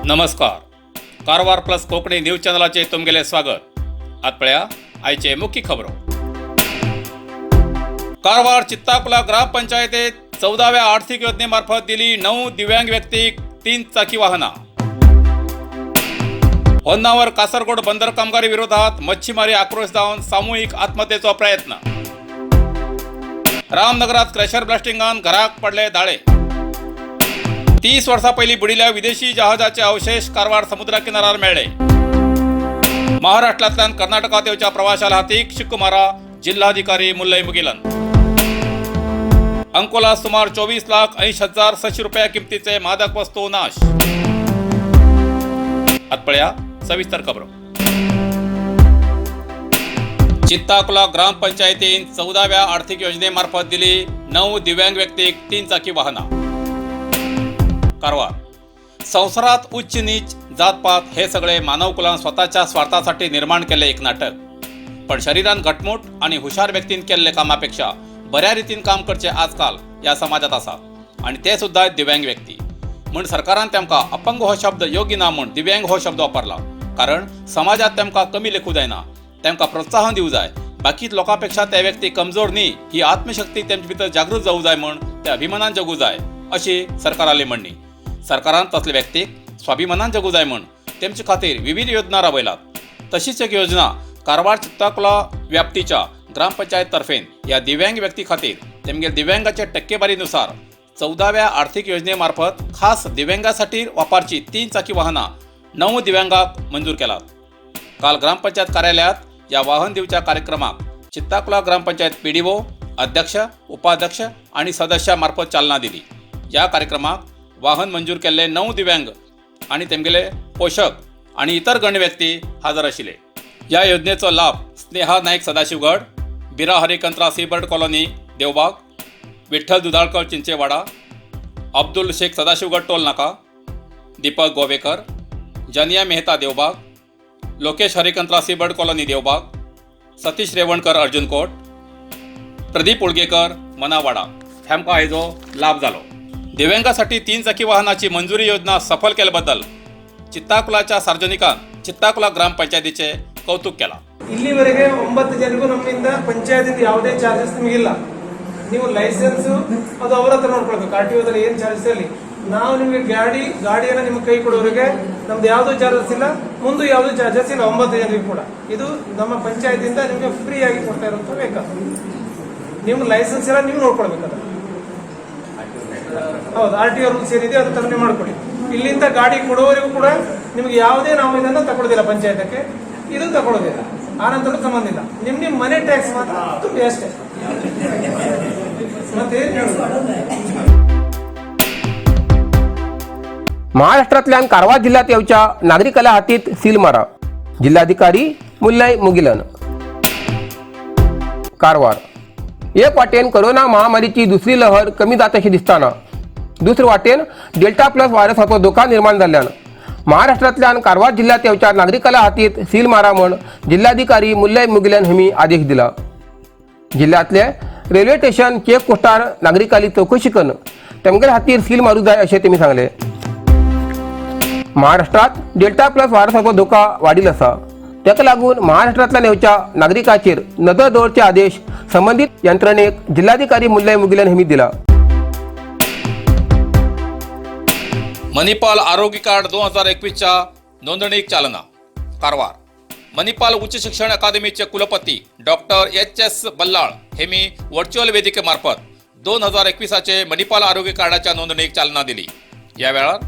नमस्कार, Karwar plus Konkani news चॅनलाचेर तुमगेलें स्वागत. आत पळया आयचे मुख्य खबरो. कारवार चित्ताकुला ग्रामपंचायतीत 14व्या आर्थिक योजनेमार्फत दिली 9 दिव्यांग व्यक्तीक तीन चाकी वाहनां. होन्नावर कासरगोड बंदर कामगारी विरोधात मच्छीमारी आक्रोश जावन सामुहीक आत्महत्येचो प्रयत्न. रामनगरात क्रशर ब्लास्टिंगान घराक पडले दाळे. 30 वर्सां पयलीं बुडिल्ल्या विदेशी जहाजाचे अवशेष कारवार समुद्रा किनारार मेळ्ळे. महाराष्ट्रांतल्यान कर्नाटकात येवच्या प्रवाशाला हातीक शिक्को जिल्हाधिकारी मुल्लई मुगिलन. अंकोला सुमार 24,80,600 रुपया किमतीचे मादक वस्तू नाश. आत पळया सविस्तर खबरो. चित्ताकुला ग्रामपंचायतीन 14व्या आर्थिक योजनेमार्फत दिली 9 दिव्यांग व्यक्तीक तीन चाकी वाहनां. कारवार. संवसारात उच्च नीच, जातपात हे सगळे मानवकुलान स्वतःच्या स्वार्थासाठी निर्माण केल्ले एक नाटक. पण शरीरान घटमूट आणि हुशार व्यक्तीन केल्ले कामापेक्षा बऱ्या रितीन काम करचे आजकाल या समाजात आसा आणि ते सुद्धा दिव्यांग व्यक्ती. म्हण सरकारान तेमकां अपंग हो शब्द योग्य ना म्हूण दिव्यांग हो शब्द वापरला, कारण समाजात तेमकां कमी लेखू जायना, तेमकां प्रोत्साहन दिवं जाय. बाकी लोकांपेक्षा ते व्यक्ती कमजोर न्ही ही आत्मशक्ती तेमचे भितर जागृत जावं जाय म्हूण ते अभिमानान जगू जाय अशी सरकाराली म्हणणी. सरकारान तसले व्यक्तीक स्वाभिमानान जगू जाय म्हूण तेमचे खातीर विविध योजना राबयलात. तशीच एक योजना कारवार चित्ताकुला व्याप्तीच्या ग्रामपंचायत तर्फेन या दिव्यांग व्यक्ती खातीर तेमगे दिव्यांगाच्या टक्केवारीनुसार 14व्या आर्थिक योजनेमार्फत खास दिव्यांगासाठी वापरची तीन चाकी वाहनां 9 दिव्यांगाक मंजूर केलात. काल ग्रामपंचायत कार्यालयात या वाहन दिवच्या कार्यक्रमाक चित्ताकुला ग्रामपंचायत पीडीओ, अध्यक्ष, उपाध्यक्ष आणि सदस्यामार्फत चालना दिली. या कार्यक्रमाक वाहन मंजूर केल्ले 9 दिव्यांग आणि तेमगेले पोशक आणि इतर गण्य व्यक्ती हजर आशिल्ले. या योजनेचो लाभ Sneha Naik, Sadashivgad; Bira Harikantra, Seabird Colony, Devbag; Vitthal Dudhalkar, Chinchewada; Abdul Shaikh, Sadashivgad toll नाका; दीपक गोवेकर, जनिया मेहता, देवबाग; लोकेश हरिकंत्रा, सीबर्ड कॉलनी, देवबाग; सतीश रेवणकर, अर्जुनकोट; प्रदीप उळगेकर, मनावाडा हांकां हाजो लाभ जालो. दिव्यांगासाठी तीन चाकी वाहनाची मंजुरी योजना सफल केल्याबद्दल चित्ताकुलाच्या सार्वजनिकान चित्ताकुला ग्रामपंचायतीचे कौतुक केला. ಇಲ್ಲಿವರೆಗೆ 9 ಜನರಿಗೂ ನಮ್ಮಿಂದ ಪಂಚಾಯತಿಂದ ಯಾವುದೇ ಚಾರ್ಜಸ್ ನಿಮಗಿಲ್ಲ. ನೀವು ಲೈಸೆನ್ಸ್ ಅದು ಅವ್ರ ಹತ್ರ ನೋಡ್ಕೊಳ್ಬೇಕು. ಆರ್ ಟಿ ಒದಲ್ಲಿ ಏನ್ ಚಾರ್ಜಸ್ ಇರಲಿ, ನಾವು ನಿಮಗೆ ಗಾಡಿಯನ್ನ ನಿಮ್ಗೆ ಕೈ ಕೊಡೋರಿಗೆ ನಮ್ದು ಯಾವ್ದು ಚಾರ್ಜಸ್ ಇಲ್ಲ, ಮುಂದೆ ಯಾವ್ದು ಚಾರ್ಜಸ್ ಇಲ್ಲ. 9 ಜನರಿಗೂ ಕೂಡ ಇದು ನಮ್ಮ ಪಂಚಾಯತಿಂದ ನಿಮಗೆ ಫ್ರೀ ಆಗಿ ಕೊಡ್ತಾ ಇರುವಂತ ವೆಹಿಕಲ್. ನಿಮ್ಮ ಲೈಸೆನ್ಸ್ ಎಲ್ಲ ನೀವು ನೋಡ್ಕೊಳ್ಬೇಕು ಅದನ್ನ. ಹೌದು, ಆರ್ ಟಿ ಒ ರೂಲ್ಸ್ ಏನಿದೆ ಅದು ತರ ನೀವು ಮಾಡ್ಕೊಡಿ. ಇಲ್ಲಿಂದ ಗಾಡಿ ಕೊಡುವವರಿಗೂ ಕೂಡ ನಿಮ್ಗೆ ಯಾವುದೇ ನಾವು ಇದನ್ನ ತಗೊಳ್ಳೋದಿಲ್ಲ, ಪಂಚಾಯತಕ್ಕೆ ಇದು ತಗೊಳ್ಳೋದಿಲ್ಲ. ಆ ನಂತರ ಸಂಬಂಧ ಇಲ್ಲ. ನಿಮ್ ನಿಮ್ ಮನೆ ಟ್ಯಾಕ್ಸ್ ಮಾತ್ರ ತುಂಬಿ ಅಷ್ಟೇ, ಮತ್ತೆ ಏನ್ ಹೇಳುದು? महाराष्ट्रातल्यान कारवार जिल्ह्यात येवच्या नागरिकाला हातीत सील मारा, जिल्हाधिकारी मुल्लय मुगिलन. कारवार. एक वाटेन कोरोना महामारीची दुसरी लहर कमी जात अशी दिसताना दुसरे वाटेन डेल्टा प्लस व्हायरसाचो धोका निर्माण जाल्ल्यान महाराष्ट्रातल्यान कारवार जिल्ह्यात येवच्या नागरिकाला हातीत सील मारा म्हण जिल्हाधिकारी मुल्लय मुगिलन हांणी आदेश दिला. जिल्ह्यातले रेल्वे स्टेशन, चेक पोस्टार नागरिकाली चौकशी करून तेमगेले हातीर सील मारू जाय अशें तेमी सांगले. महाराष्ट्रात डेल्टा प्लस व्हायरसाचो धोका वाडिल्लो आसा. ताका लागून महाराष्ट्रांतल्यान येवच्या नागरिकांचेर नदर दवरचे आदेश संबंदीत यंत्रणेक जिल्हाधिकारी मुल्लय मुगिलन हांणी दिला. मणिपाल आरोग्य कार्ड 2021च्या नोंदणीक चालना. कारवार. मणिपाल उच्च शिक्षण अकादमीचे कुलपती डॉक्टर एच एस बल्लाळ हे मी व्हर्च्युअल वेदिकेमार्फत 2021चे मणिपाल आरोग्य कार्डाच्या नोंदणीक चालना दिली. या वेळार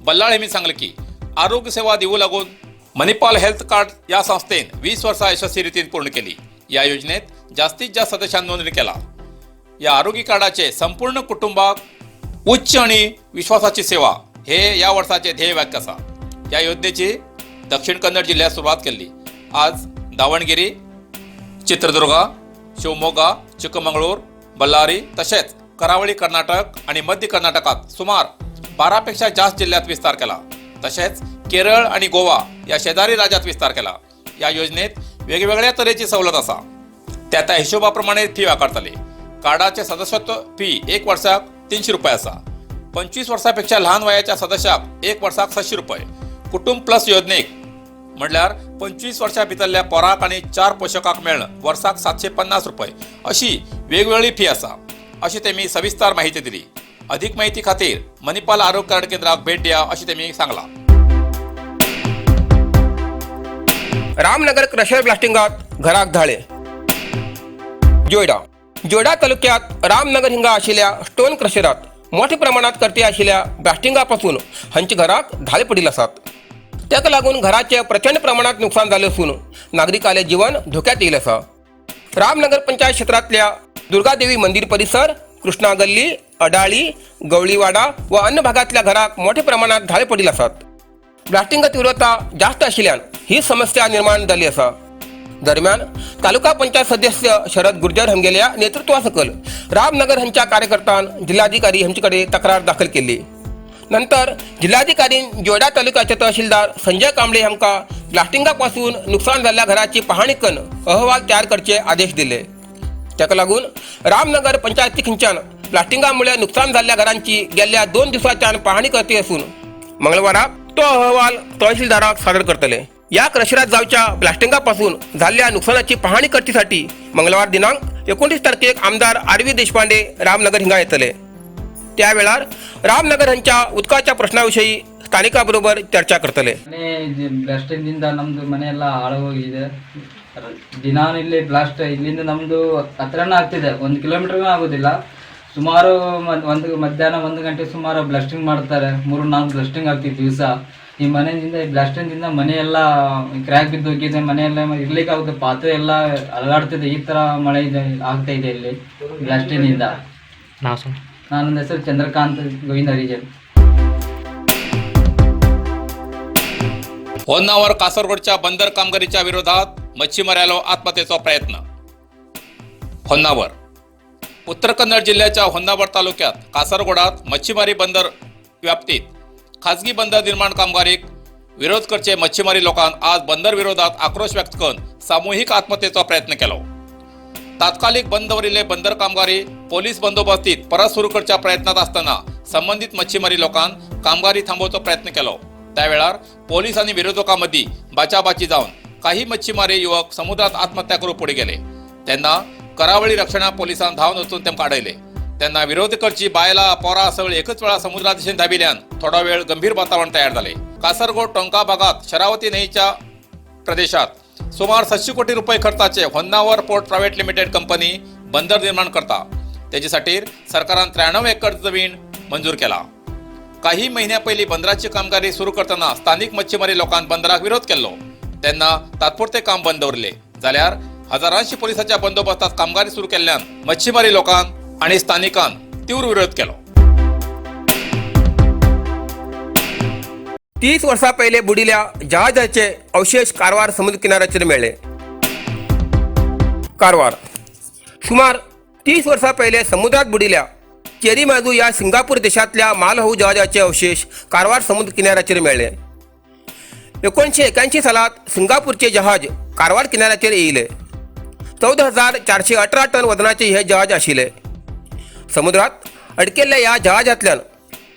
बल्लाळ हेमी सांगले की आरोग्य सेवा दिवू लागून मणिपाल हेल्थ कार्ड या संस्थेन 20 वर्सां यशस्वी रितीन पूर्ण केली. या योजनेत जास्तीत जास्त सदस्यांनी नोंदणी केला. या आरोग्य कार्डाचे संपूर्ण कुटुंबाक उच्च आणि विश्वासाची सेवा हे या वर्षाचे ध्येय वाक्य आसा. या योजनेची दक्षिण कन्नड जिल्ह्यात सुरवात केल्ली. आज दावणगिरी, चित्रदुर्गा, शिवमोगा, चिकमंगळूर, बल्लारी तशेंच करावळी कर्नाटक आणि मध्य कर्नाटकात सुमार 12 पेक्षा जास्त जिल्ह्यात विस्तार केला. तशेंच केरळ आणि गोवा या शेजारी राज्यात विस्तार केला. या योजनेत वेगवेगळ्या तरेची सवलत आसा. त्या त्या हिशोबा प्रमाणे फी आकारतले. कार्डाचे सदस्यत्व फी एक वर्साक 300 रुपये आसा. 25 वर्सापेक्षा लहान वयाच्या सदस्याक एक वर्साक 600 रुपये. कुटुंब प्लस योजनेक म्हणल्यार 25 वर्सां भितरल्या पोराक आनी 4 पोशकाक मेळ्ळ वर्साक 750 रुपये अशी वेगवेगळी फी आसा अशी तेमी सविस्तर माहिती दिली. अधिक माहिती खातीर मणिपाल आरोग्य कार्ड केंद्राक भेट दिया अशें तेमी सांगलां. रामनगर क्रशर ब्लास्टिंगात घराक धाळे. जोयडा जोयडा तालुक्यात रामनगर हिंगा आशिल्ल्या स्टोन क्रशरात मोठ्या प्रमाणात करते आशिल्ल्या ब्लास्टिंगा पासून हांच्या घराक धाळे पडिल्ले आसात. ताका लागून घराचे प्रचंड प्रमाणात नुकसान जालें असून नागरिकाले जीवन धोक्यात येयलें आसा. रामनगर पंचायत क्षेत्रांतल्या दुर्गादेवी मंदिर परिसर, कृष्णा गल्ली, अडाळी, गवळीवाडा व अन्य भागातल्या घराक मोठ्या प्रमाणात धाळे पडिल्ले आसात. ब्लास्टिंग तीव्रता जास्त आशिल्ल्यान ही समस्या निर्माण जाल्ली आसा. दरम्यान तालुका पंचायत सदस्य शरद गुर्जर हंगेल्या नेतृत्वासकल रामनगर हांच्या कार्यकर्त्यान जिल्हाधिकारी हांचे कडेन तक्रार दाखल केली. नंतर जिल्हाधिकारी जोयडा तालुक्याचे तहसीलदार संजय कांबळे हांकां ब्लास्टिंगा पासून नुकसान जाल्ल्या घराची पाहणी करून अहवाल तयार करचे आदेश दिले. ताका लागून रामनगर पंचायती खंयच्यान ब्लास्टिंगामुळे नुकसान जाल्ल्या घरांची गेल्ल्या 2 दिवसांच्यान पाहणी करती असून मंगळवाराक तो अहवाल तहसीलदाराक सादर करतले. या क्रशरात जावच्या ब्लास्टिंगा पासून जाल्ल्या नुकसानाची पाहणी करतीसाठी मंगळवार दिनांक 29 तारखेक आमदार आर व्ही देशपांडे रामनगर हिंगा येतले. त्या वेळार रामनगर हांच्या उदकाच्या प्रश्नाविषयी स्थानिकांबरोबर चर्चा करतले. ಮನೆ ಬ್ಲಾಸ್ಟಿಂಗ್ದಿಂದ ನಮ್ಮದು ಮನೆಯೆಲ್ಲ ಹಾಳು ಹೋಗಿದೆ. ದಿನಾನು ಇಲ್ಲಿ ಬ್ಲಾಸ್ಟ್, ಇಲ್ಲಿಂದ ನಮ್ಮದು ಹತ್ರನೇ ಆಗ್ತಿದೆ, 1 ಕಿಲೋಮೀಟರ್ಗೂ ಆಗೋದಿಲ್ಲ. ಸುಮಾರು ಒಂದು ಮಧ್ಯಾಹ್ನ 1 ಗಂಟೆ ಸುಮಾರು ಬ್ಲಾಸ್ಟಿಂಗ್ ಮಾಡ್ತಾರೆ. 3-4 ಬ್ಲಾಸ್ಟಿಂಗ್ ಆಗ್ತಿತ್ತು ದಿವಸ. ಈ ಮನೆಯಿಂದ, ಈ ಬ್ಲಾಸ್ಟಿಂಗ್ದಿಂದ ಮನೆಯೆಲ್ಲ ಕ್ರ್ಯಾಕ್ ಬಿದ್ದು ಹೋಗಿದೆ. ಮನೆಯೆಲ್ಲ ಇರ್ಲಿಕ್ಕೆ ಆಗುತ್ತೆ, ಪಾತ್ರೆ ಎಲ್ಲ ಅಲಗಾಡ್ತಿದೆ. ಈ ಥರ ಮಳೆ ಇದೆ, ಆಗ್ತಾ ಇದೆ ಇಲ್ಲಿ ಬ್ಲಾಸ್ಟಿಂಗ್ನಿಂದ. ನನ್ನ ಹೆಸರು ಚಂದ್ರಕಾಂತ್ ಗೋವಿಂದ ಹರಿಜನ್. होन्नावर कासरगोडच्या बंदर कामगिरीच्या विरोधात मच्छीमाऱ्यालो आत्महत्येचो प्रयत्न. होन्नावर उत्तर कन्नड जिल्ह्याच्या होन्नावर तालुक्यात कासरगोडात मच्छीमारी बंदर व्याप्तीत खाजगी बंदर निर्माण कामगारीक विरोध करचे मच्छीमारी लोकांक आज बंदर विरोधात आक्रोश व्यक्त करून सामूहिक आत्महत्येचो प्रयत्न केलो. तात्कालिक बंद दवरिल्ले बंदर कामगारी पोलीस बंदोबस्तीत परत सुरू करच्या प्रयत्नात असताना संबंधित मच्छीमारी लोकांक कामगारी थांबोवचो प्रयत्न केलो. त्या वेळार पोलीस आणि विरोधकांमदी बाचाबाची जावन काही मच्छीमारी युवक समुद्रात आत्महत्या करूंक फुडें गेले. तेन्ना करावळी रक्षणा पोलिसान धांवन वचून तेमकां अडयले. तेन्ना विरोध करची बायलां पोरां सगळीं एकच वेळा समुद्रा दिशेन धाविल्ल्यान थोडो वेळ गंभीर वातावरण तयार जालें. कासरगोड टोंका भागात शरावती न्हंयेच्या प्रदेशात सुमार 700 कोटी रुपये खर्चाचे Honnavar port private limited company बंदर निर्माण करता. तेजेसाठी सरकारान 93 एकर जमीन मंजूर केला. काही महिन्या पयलीं बंदराची कामगिरी सुरू करतना स्थानिक मच्छीमारी लोकांन बंदराक विरोध केल्लो. तेन्ना तात्पुरते काम बंद दवरले जाल्यार हजारांशी पोलिसांच्या बंदोबस्तात कामगिरी सुरू केल्ल्यान मच्छीमारी लोकांक आनी स्थानिकान तीव्र विरोध केलो. 30 वर्सां पयले बुडिल्ल्या जहाजाचे अवशेष कारवार समुद्र किनाऱ्याचेर मेळ्ळे. कारवार सुमार 30 वर्सां पयले समुद्रात बुडिल्ल्या चेरीमाजू ह्या सिंगापूर देशांतल्या मालवाहू जहाजाचे अवशेष कारवार समुद्र किनाऱ्याचेर मेळ्ळे. 1981 सालात सिंगापूरचे जहाज कारवार किनाऱ्याचेर येयले. 14,418 टन वजनाचे हे जहाज आशिल्ले. समुद्रात अडकेल्ल्या ह्या जहाजांतल्यान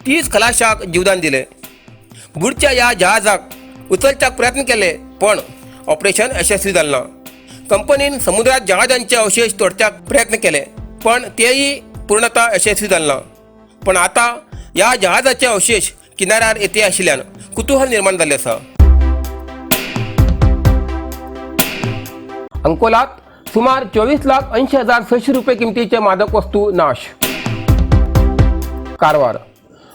30 खलाशाक जीवदान दिले. बुडच्या ह्या जहाजाक उचलच्याक प्रयत्न केले पण ऑपरेशन यशस्वी जालें ना. कंपनीन समुद्रात जहाजांचे अवशेष तोडच्याक प्रयत्न केले पण तेही पूर्णतः यशस्वी जालें ना. पण आता ह्या जहाजाचे अवशेष किनाऱ्यार येते आशिल्ल्यान कुतूहल निर्माण जाल्लें आसा. अंकोलात सुमार 24,80,600 रुपये किमतीचे मादक वस्तू नाश. कारवार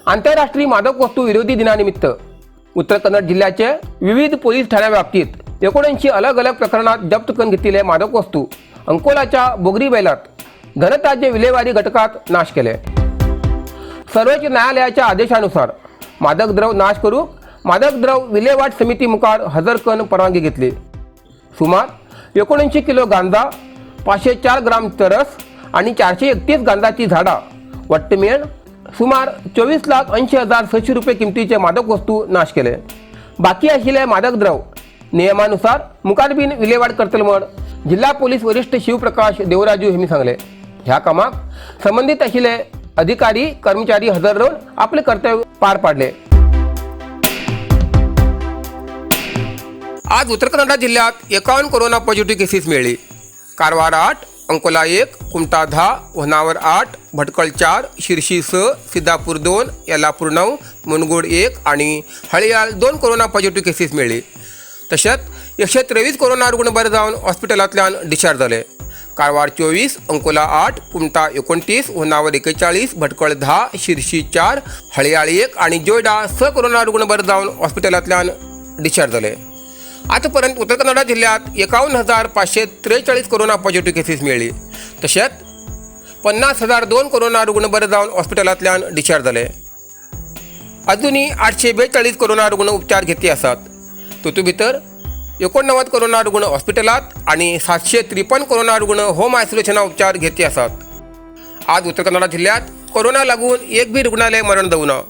आंतरराष्ट्रीय मादक वस्तू विरोधी दिनानिमित्त उत्तर कन्नड जिल्ह्याचे विविध पोलीस ठाण्या व्याप्तीत 79 अलग अलग प्रकरणात जप्त करून घेतलेले मादक वस्तू अंकोलाच्या बोगरी बैलात घनताज्य विलेवारी घटकात नाश केले. सर्वोच्च न्यायालयाच्या आदेशानुसार मादक द्रव नाश करूक मादक द्रव विलेवाट समिती मुखार हजर करून परवानगी घेतली. सुमार 79 किलो गांजा, 504 ग्राम चरस आणि 431 गांजाची झाडां वट्ट मेळ सुमार 24,80,600 रुपये किमतीचे मादक वस्तू नाश केले. बाकी आशिल्ले मादक द्रव नियमानुसार मुखार बीन विलेवाट करतले म्हण जिल्हा पोलीस वरिष्ठ शिवप्रकाश देवराजू हेमी सांगले. ह्या कामाक संबंदीत आशिल्ले अधिकारी कर्मचारी हजर रावन आपले कर्तव्य पार पाडले. आज उत्तर कन्नडा जिल्ह्यात 51 कोरोना पॉझिटिव्ह केसीस मेळ्ळी. कारवार 8, अंकोला 1, कुमटा 10, होनावर 8, भटकळ 4, शिर्शी 6, सिद्धापूर 2, यल्लापूर 9, मुनगोड 1 आणि हळियाल 2 कोरोना पॉझिटिव्ह केसीस मेळ्ळी. तशेंच 123 कोरोना रुग्ण बरे जावन हॉस्पिटलांतल्यान डिस्चार्ज जाले. कारवार 24, अंकोला 8, कुमटा 29, होनावर 41, भटकळ 10, शिर्शी 4, हळियाळ 1 आणि जोयडा 6 कोरोना रुग्ण बरे जावन हॉस्पिटलांतल्यान डिस्चार्ज जाले. आतापर्यंत उत्तर कन्नडा जिल्ह्यात 51,543 कोरोना पॉझिटिव्ह केसीस मेळ्ळी. तशेंच 50,002 कोरोना रुग्ण बरे जावन हॉस्पिटलांतल्यान डिस्चार्ज जाले. अजूनही 842 कोरोना रुग्ण उपचार घेती आसात. तातूंत भितर 89 कोरोना रुग्ण हॉस्पिटलात आणि 753 कोरोना रुग्ण होम आयसोलेशना उपचार घेती आसात. आज उत्तर कन्नडा जिल्ह्यात कोरोना लागून एक बी रुग्णालय मरण जावना.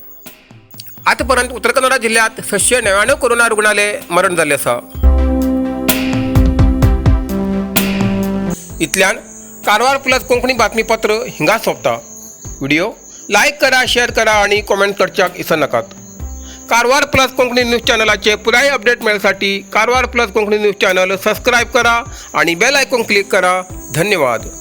आतापर्यंत उत्तर कन्नडा जिल्ह्यात 699 कोरोना रुग्णालय मरण जाल्ले आसा. इतल्यान कारवार प्लस कोंकणी बातमीपत्र हिंगा सोंपता. व्हिडिओ लायक करा, शेअर करा आणि कॉमेंट करच्याक इसरनाकात. कारवार प्लस कोंकणी न्यूज चॅनलाचे पुराय update मेळसाठी Karwar plus Konkani news channel subscribe करा आणि बेल आयकॉन क्लिक करा. धन्यवाद.